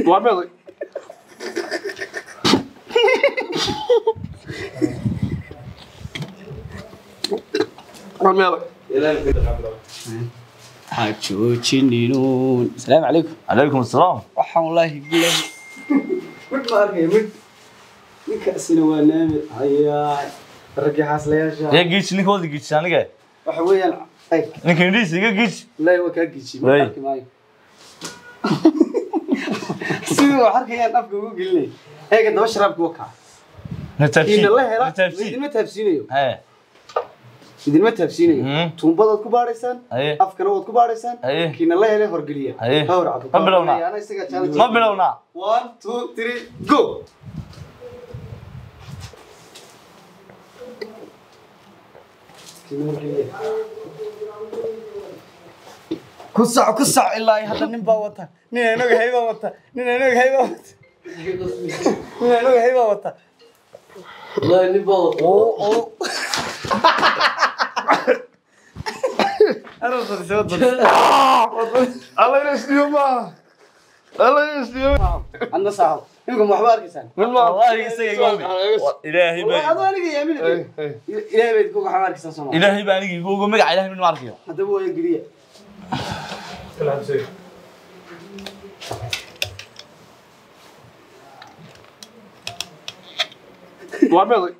Waa meeday? Waa meeday? Ha joojininuun. Asalaamu calaykum. Calaykum asalaam. Waxaan wallaahi bilahi mid ma arkaya mid ninkaasina waa Naamir hayaa raggii xaaslayaasha. Yaa giij ninka wada giij aniga. Waxa weeyaan ay ninka indhihiisa iga giij. Wallaahi waa kaa giijiyey, ma Way. Arki maayo sidii wax arkayaan afka ugu gelinay. Eega daba sharaabki waa kaa. Na taabsii. Kiina la hela. Na taabsii. Idinma taabsiinayo. Hee. Idinma taabsiinayo. Tuumbadaad ku baadhaysaan. Haye. Afkana waad ku baadhaysaan. Haye. Kiina la hele horgeliya. Haye. Ha hor cabo. Ma bilownaa? Ana isagaa challenge. Ma bilownaa? 1 2 3 go. Kiina horgeliya. Ku sac, ku sac. Ilaa iyo hadda nin baa wata, nin aan ogahay baa wata, nin aan ogahay baa wata, nin aan ogahay baa wata. Wallahi nin baa wata. Oo oo anuu fadhiisay wad badis. Alla ina isdiyo maaha. Alla ina isdiyo. Adna saaxo imika ma waxba arkaysaan? Mid maaha. Wallahi isaga iga ogi. Ilaahay Wallahi baa adoo aniga yaamin. Ilaahay bayd ku waxba arkaysaan Soomaa. Ilaahay baa aniga igu ogo, magaca Ilaahay mid ma arkayo. Haddaba waa geliya. Waa meeday?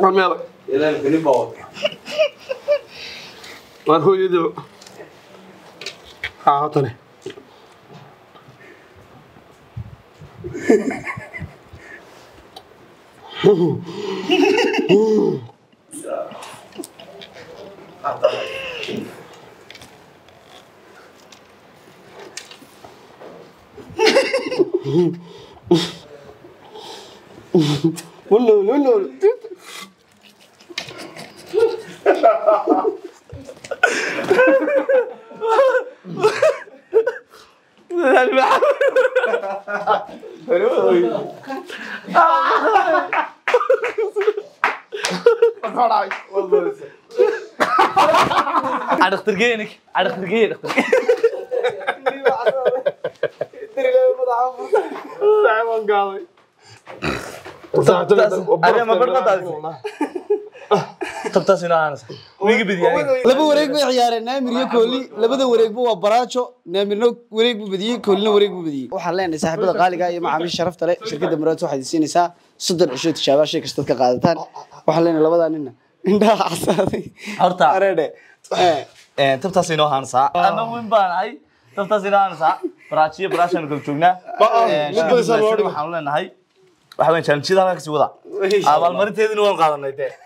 Waa meeday? Ilaahay nin baa wata. Waan hooyadii. Haa, hotane. Wallo wallo. Dhakhtargee ninka, dhakhtargee, dhakhtargee. Saaxiibaan gaaday. Adiga ma barh ma daadisay? Tabtaas inoo aanasa wiiga badiya aniga. Laba wareeg bay ciyaareen Naamir iyo Kooli. Labada wareegba waa baraajo. Naamirna wareeg buu badiyey, Koolina wareeg buu badiyey. Waxaan leenahay saaxiibada qaaliga iyo macaamiisha sharafta leh, shirkadda Muraad waxay idin siinaysaa 30 cisho tijaabo shay kastaad ka qaadataan. Waxaan leenahay labadaa ninna indhaha casaaday. Horta. Areedhe. Tabtaas inoo haansaa ama weyn baan ahay. Tabtaas inoo haansaa baraajiyo baraashaan kala joognaa. Mid badisaa loo dhigo. Waxaan leenahay waxa weyn challenge-yada halkaa kasii wada, abaalmarinteedina waan qaadanay dee.